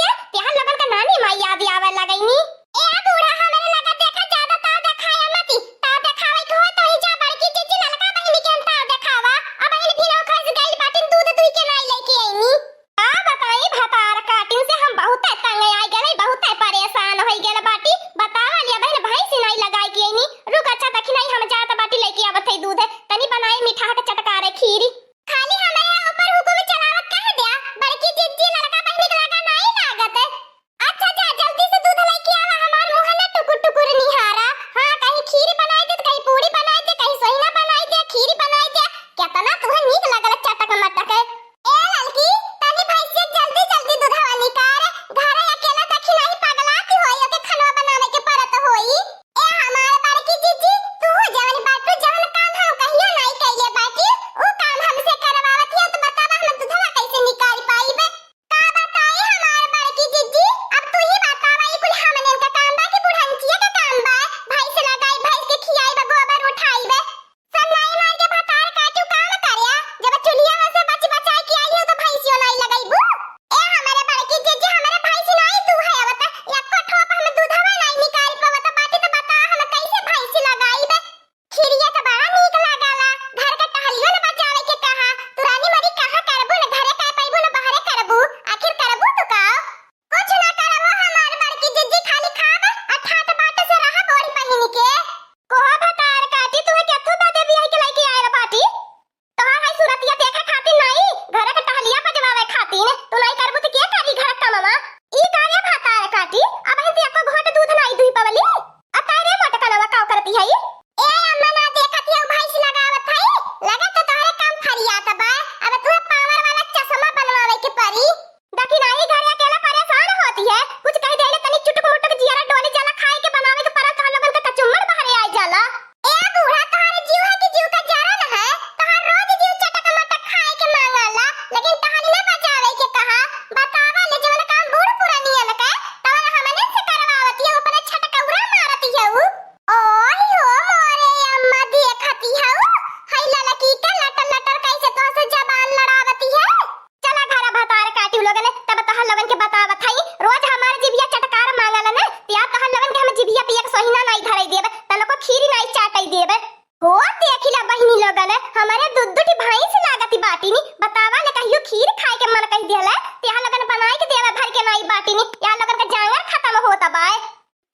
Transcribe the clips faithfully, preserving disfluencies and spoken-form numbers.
दे, तेहन लोगन का नानी माई याद आवे लगइनी। ए बूढ़ा, हमरे लगे देखा, ज्यादा ताव देखाया मती। ताव देखावे के होय तो ही जा बड़की जिज्जी ललका बहिनी के ताव देखावा। अब बहिन फिनौ खस गइल बाटिन, दूध दुहि के नाई लइके अइनी। का बताई, भतार काटिन से हम बहुते तंग आइ गइल, बहुते परेशान होइ गइल बाटी। बतावा ले बहिन, भैंसी नाई लगाइ के अइनी। रुक, अच्छा देखी नाई, हम जात बाटी लइके आवत है दूध, तनी बनाई मिठाह के चटकारे खीरी। खाली हमरे ऊपर हुकुम चलावत कह द्या, बड़की जिज्जी ललका बहिनी के लगा नाई लागत। अच्छा जा, जल्दी से दूध लइके आवा, हमार मुँह ना टुकुर टुकुर निहारा। हाँ, कहीं खीर बनाइ दे, कहीं पूड़ी बनाइ दे, कहीं सोहिना बनाइ दे, खीर बनाइ दे। केतना तुहे नीक लगल चटक मटक। ए ललकी, तनी भैंसिया जल्दी जल्दी दूधवा निकार, घरे अकेला देखी नाहीं पगलाती होई, ओके खनवा बनावे के परत होई। ए हमार बड़की जिज्जी, तू जवन बाटू, जवन काम हम कहियो नाहीं कइले बाटी, उ काम हमसे करवावत हियो, तो बतावा हम दूधवा कइसे निकाल पाइबे? का बताई हमार बड़की जिज्जी, अब तू ही बतावा, ई कुल हमनन का काम बा कि बुढ़ंचिया का काम बा? भैंस लगाई, भैंस के खियाई बा, गोबर उठाई बे। सब नाई मार के भतार काटू काम करिया, जब चुलिया में से बच बचाई के आई हो तो भैंसियो नाई लगइबू। ए हमारे बड़की जिज्जी, हमारे भैंस नाई तू है, अब त एको ठोप हम दूधवा नाई निकाल पावत बाटी, तो बता हम कैसे भैंस लगाई बे? खीरिया त बड़ा नीक लागला। घर के टहलियो न बचावे के कहा। तू रानी मरी कहाँ करबू न, घरे कह पइबू न बहरे करबू। आखिर करबू तू का? कुछ ना करबू हमार बड़की जिज्जी, खाली खाब आ ठाट बाट से रहब ओढ़ पहिन के। कोहा भतार काटी, तुहे केथू बदे बियाह के लइके आयल बाटी? तोहार है सूरतिया देखे खातिर नाई, घरे के टहलिया बजवावे खातिर। तू नाई करबू त के करी घर कमवा? ई का रे भतार काटी, अबहिन त एको घोट दूध नाई दुहि पवली। आ तारे मोटकनवा काव करती है? ए अम्मा ना देखत हियो भैंस लगावत है, लगे तो तोहरे काम फरियात बा। अब तू पावर वाला चश्मा बनवावे के परी। देखी नाही घरे अकेला परेशान होती है, कुछ कह देले तनी चुटुक मुटुक जियरा डोली जाला, खाए के बनावे के परल तोहर लोगन के कचुम्मर बहरे आइ जाला। ए बूढ़ा, तोहरे जीव है कि जीव का जरन है, तोहर रोज जीव चटक मटक खाए के मांगला, लेकिन टहली ना बचावे के कहा। बतावा ले जवन काम बूढ़ पुरानियन के, तवन हमने से करवावती है, ऊपर छटकौरा मारती है उ। ओही हो मोरे अम्मा देखती हऊ, हई ललकी के लटर लटर कैसे तोहसे जबान लड़ावती है। चला घरा भतार काटी लोगन, तब तोहर लोगन के बतावत हई, रोज हमार जिभिया चटकार मांगल न, तिया तोहर लोगन के हम जिभिया पिए के सोहिना नाई धरई देब, तनको खीरी नाई चाटई देब। हो देखी ला बहिनी लोगन, हमरे दू दू ठी भैंस लागती बाटी नी, बतावा ले कहियो खीर खाए के मन कह दिहला, तिया लोगन बनाई के देवे भर के नाई बाटी नी, या लोगन के जांगर खत्म होत बाय।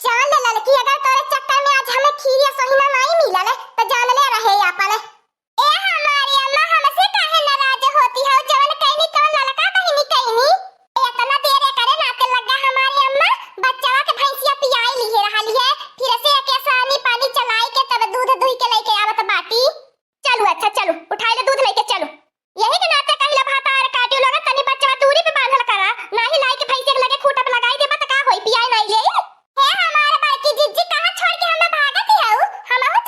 जान ले ललकी, अगर तोरे चक्कर में आज हमें खीर या सोहिना नाई मिलल, त जान ले रहे आपन। ए हमारी अम्मा, हमसे काहे नाराज होती हो? जवन कहनी तवन ललका बहिनी कहनी। एतना देर करे नाते लगा हमारी अम्मा, बच्चवा के भैंसिया पियाई लिहे रहली है, फिर से एके सानी पानी चलाई के तब दूध दुहि के लइके आवत बाटी। चलू अच्छा चलू, उठाई ले दूध लइके चलू। यही के नाते कहिला भतार काटियो लगा तनी बच्चवा दूरी पे बांधल करा, नाही लाई के भैंसे के लगे खूंटा पे लगाई देबा त का होई, पियाई नाही ले। हे हमार बड़की जिज्जी, कहाँ छोड़ के हमें भागत हऊ? हमहू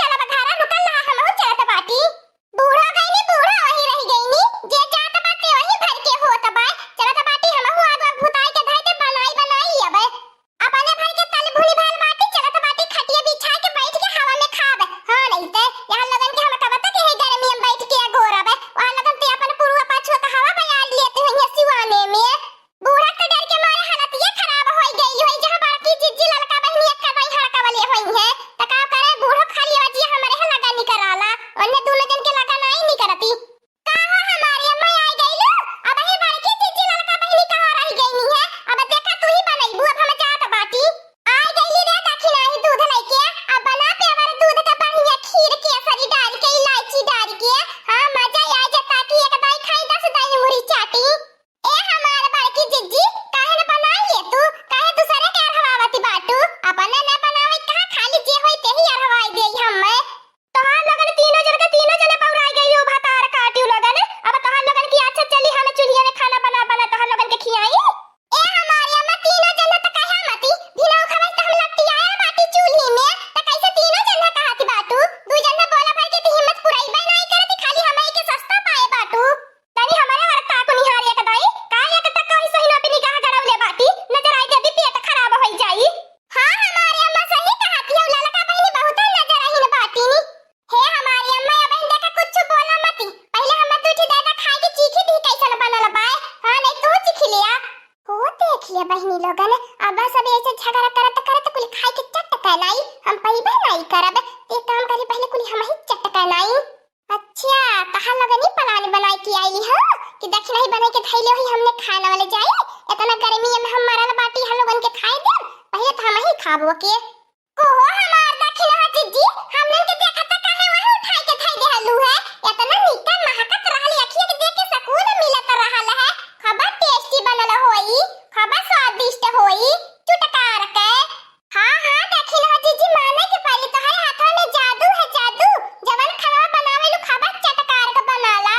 ये बहिनी लोगन, अब सब ऐसे झगड़ा करत करत कुल खाए के चट के नाई, हम पइबे नाई करब। ते काम करी, पहले कुल हम ही चट के नाई। अच्छा, तहार लोगन ई plan बनाए के आइली हो कि दखिनही बनाए के धइले होई, हमने खाए ना वाले जाई। इतना गर्मी में हम मरल बाटी, हम लोगन के खाए दे, पहले तो हम ही खाबो के। ओहो हमार दखिनहा जिज्जी, हमनन के देखत काहे वही उठाई के धई देहलू है? एतना नीका महकत रहल, अखिया के देख के सकून मिलत रहल है। खबा tasty बनल होई, खबा स्वादिष्ट होई, चुटकार के। हाँ, हाँ, दखिनहा जिज्जी, माने के परी, तोहरे हाथवा में जादू है, जादू। जवन खाना बनावेलू, खबा चटकार के बनाला।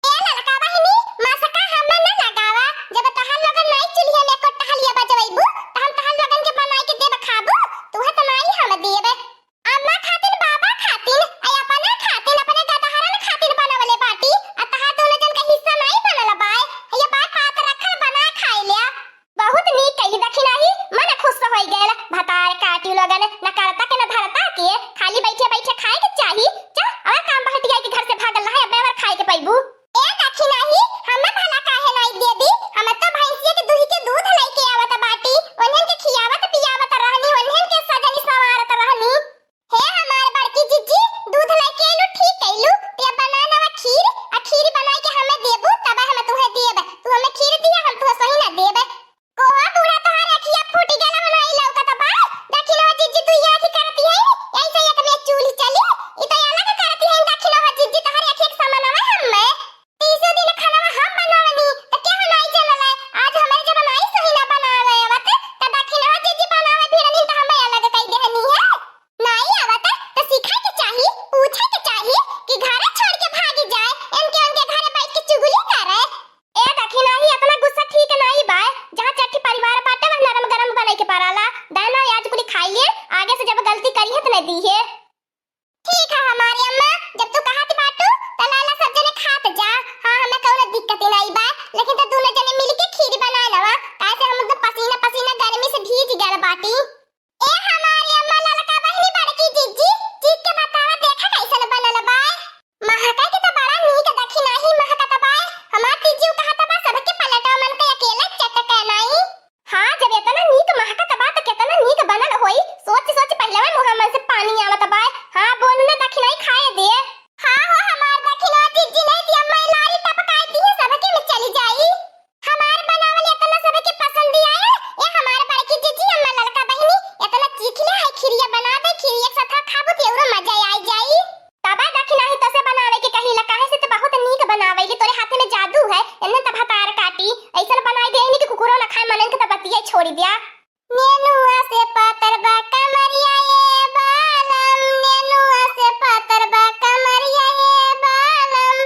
ए ललका बहिनी, मसका हमें न लगावा। जब तोहर लोगन नाई चूल्हे में एको टहलिया बजवैबू, त हम तोहर लोगन के बनाई के देब खाबू, तुहे त नाई हम देब। अम्मा खातिन, बाबा खातिन, आ अपना खातिन, अपने गदहरन खातिन बनवले बाटी, आ तोहार दोनों जन के हिस्सा नाई बनल बाय। ये बाय पात रखल, बना खाई ल्या। बहुत नीक कही दखिनही, मन खुश होइ गयल। भतार काटियो लोगन, न करता के न धरता के, खाली बैठे बैठे खाए के चाही। चल, और काम बहटिया के घर से भागल रहे, अब और खाए के पैबू। ए दखिनही, हमें भला काहे नाई देबी? हम तो भैंसिया के दूही के दूध लेके आवत बाटी, उन्हन के खियावत पियावत रहनी, उन्हन के सजनी संवारत रहनी। हे हमार बड़की जिज्जी, दूध लेके अइलू, ठीक कइलू। ते बना नवा खीर, आ खीर बनाई के हमें देबू, तब हम तुहे देब। तू हमें खीर दिया, हम तुहे सही ना देब। कोहा बूढ़ा, तोहार अखिया फूटी गला, हम नाई लौकत बा। दखिनहा जिज्जी, तू ये अखी करती है, ऐसे एक में चूल्ही चली, ई तो अलग करती है। दखिनहा जिज्जी, तोहार अखी के समान हवे हमें। तीसो दिन खाना हम बनावनी, त केहू नाई जानल है। आज हमें जब नाई सही ना बनावे आवत, त दखिनहा जिज्जी बनावे भिड़नी, त हमें अलग कई देहनी है। नाई आवत, त सीखे के चाही, पूछे के चाही कि घर छोड़ के भागी जाए, इनके उनके घर बैठ के चुगली करे। ए दखिनही, इतना गुस्सा ठीक नाई बाय। जहाँ चट्टी परिवार बाटे, वह नरम गरम बने के पराला। दाना आज कुली खाई लिए, आगे से जब गलती करी है, त नहीं दी है। ठीक है हमारी अम्मा, जब तू कहत बाटू, त लाला सब जने खात जा। हाँ, हमें कौनो दिक्कत नाई बा, लेकिन त दोनों जने मिलके खीर बनाए नवा, काहे से हम तो पसीना पसीना गर्मी से भीज गल बाटी। ए हमारी अम्मा, ललका बहिनी, बड़की जिज्जी, चीख के बतावा, देखा कैसन बनल बा। महका के त बड़ा नीक दखिनही महकत बा। हमार तीजी कहत बा, सबके पलटवा मन के अकेले चटके नाई। हाँ, जब इतना नीक महकत बा, त कितना नीक बनल होई। सोच सोच पहले में मुँह मन से पानी आवत बा। हाँ, बोल ना दखिनही खाए दे। हाँ हो, हमार दखिनहा जिज्जी नहीं दिया, मैं लारी टपकाई दी है, सबके में चली जाई। हमार बनावल इतना सबके पसंद आया। ए हमार बड़की जिज्जी, अम्मा ललका बहिनी, इतना चीख ले है, खीरिया बना दे, खीरिया के साथ खाबू त औरो मजा आई जाई। तबा दखिनही तसे बनावे के कहिला, काहे से त बहुत नीक बनावेली, तोरे हाथे में जादू है। एन्ने त भतार काटी, ऐसन बनाई देहनी कि कुकुरो न खाए, मनन के त बतिया छोड़ी दिया। नेनुआ से पातर बा कमरिया ए बालम, नेनुआ से पातर बा कमरिया ए बालम।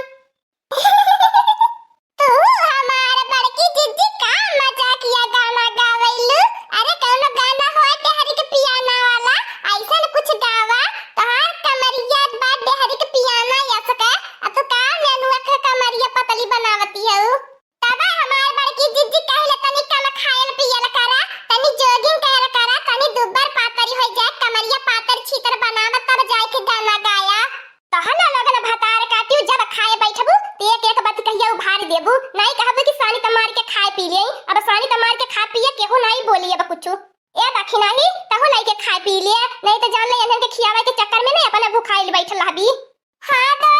तू हमार बड़की जिज्जी का मजाकिया गाना गावैलू? अरे कौनो गाना हो डेहरी के पियाना वाला, ऐसन कुछ गावा। तोहार कमरिया बा डेहरी के पियाना यस के, आ तू का नेनुआ के कमरिया पतली बनावती हऊ? तबे हमार बड़की जिज्जी कहले तनी कम खायल पियल करा, तनी jogging कयल करा, तनी दुब्बर पातरी होइ जाए, कमरिया पातर छीतर बनावा, तब जाए के गाना गाया। तहन लोगन भतार काटियो, जब खाए बैठबू त एक एक बात कहिया उभार देबू, नाई कहबू कि सानी त मार के खाए पी ले। अब सानी त मार के खा पिए केहू नाई बोली अब कुछु। ए दखिनही, तहू लाई के खाए पी ले, नहीं त जान ले इन्हन के खियावे के चक्कर में नहीं अपना भुखाइल बैठल रहबी। हाँ तो